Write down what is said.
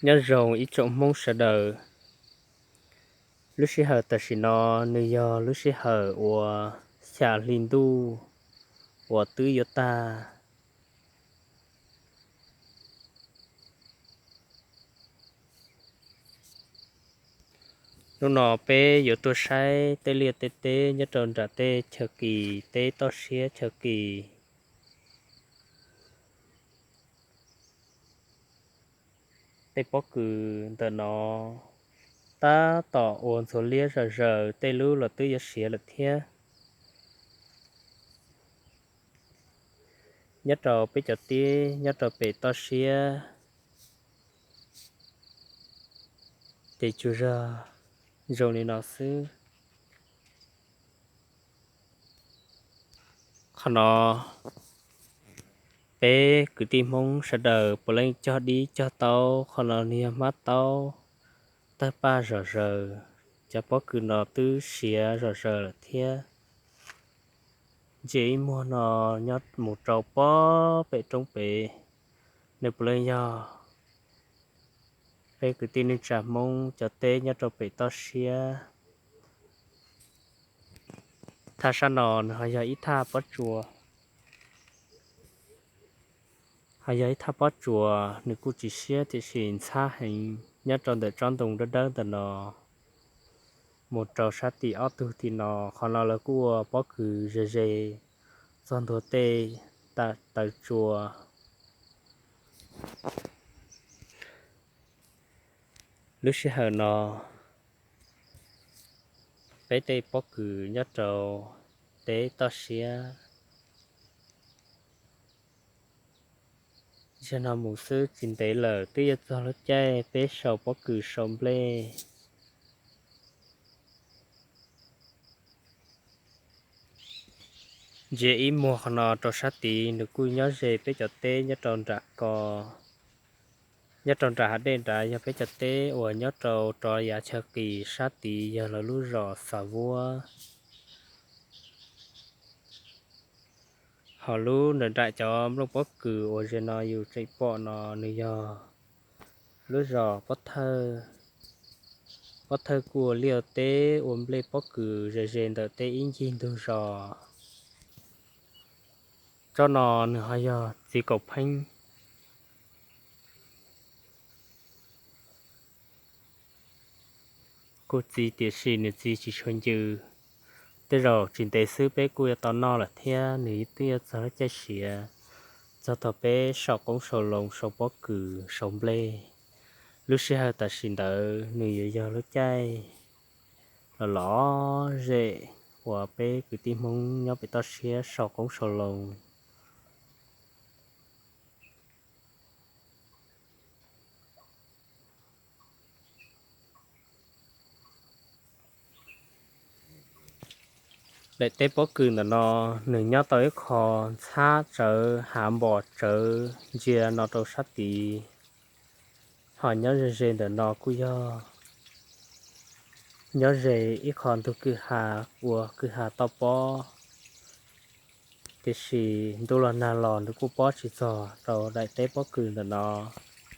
Nyob zoo ib tsoom Hmoob sawv daws. Lub sij hawm tam sim no nws yog lub sij hawm uas xya hli ntuj uas twb yuav tag. Hnub no peb yuav tuaj saib tej liaj tej teb nyob rau nram tej chaw kis, teb toj siab chaw kis. Tej pob kws ntawm no tab tom ua ntxhuav liab zom zaws, tej lub los twb yuav siav lawm thiab. Nyob rau peb cov teb nyob rau pem toj siab ces tsuas yog zoo li no xwb. Qhov no peb kwv tij Hmoob sawv daws puav leej cog dib cog taub, qhov no nws yog hmab taub tawg paj zom zaws. Cov pob kws no twb siav zom zaws lawm thiab. Ntsia ib muag no nyob mus rau pob pem roob pem, nws puav leej yog peb kwv tij neej tsa Hmoob cov teb nyob rau pem toj siab. Thaj sab no nws ho yog ib thaj pob tsuas, ho yog ib thaj pob tsuas nws kuj tsis siab tiam sis ntxhab heev. Nyob rau ntawm tsob ntoo dawb dawb ntawm no mus rau sab tim ob tug tim no, qhov no lawv kuj ua pob kws ze ze txog ntua tej taw tsua. Lub sij hawm no peb tej pob kws nyob rau teb toj siab. Zaum no mus xwb tsis ntev lawm twb yuav txog lub caij peb sau pob kws sau nplej. Ntsia ib muag qhov no rau sab tid nws kuj nyob ze peb cov teb nyob rau nram ko. Nyob rau nram hav dej nrad yog peb cov teb uas nyob rau rov yav chaw qis, sab tid yog lawv lub zos Xav Vuab. Ho lub nram nram cov nplooj pob kws uas ze no yus tseem pom no nws yog lub zos Pob Thawj. Pob Thawj kuj ua liaj teb ua nplej pob kws ze ze ntawm tej ib ncig ntug zos. Tsob no nws ho yog txiv kaum pheeb. Kuj txi tiam sis nws txi tsis tshua ncw. Tej zaum tsis ntev xwb peb kuj yuav tau noj lawm thiab nws twb yuav txog lub caij siav, txog thaum peb sau qoob sau loo sau pob kws sau nplej. Lub sij hawm tam sim ntawd nws yuav yog lub caij los lom zem uas peb kwv tij Hmoob nyob pem toj siab sau qoob sau loo. Daim teb pob kws ntawm no nws nyob tau ib qho ntxhab tsawv hav npos tsawv ntsia no rau sab tid. Ho nyob ze ze ntawm no kuj yog nyob ze ib qho ntug kwj ha uas kwj ha toj pob, tiam sis ntuj los nag los nws kuj pob tsis txog rau daim teb pob kws ntawm no.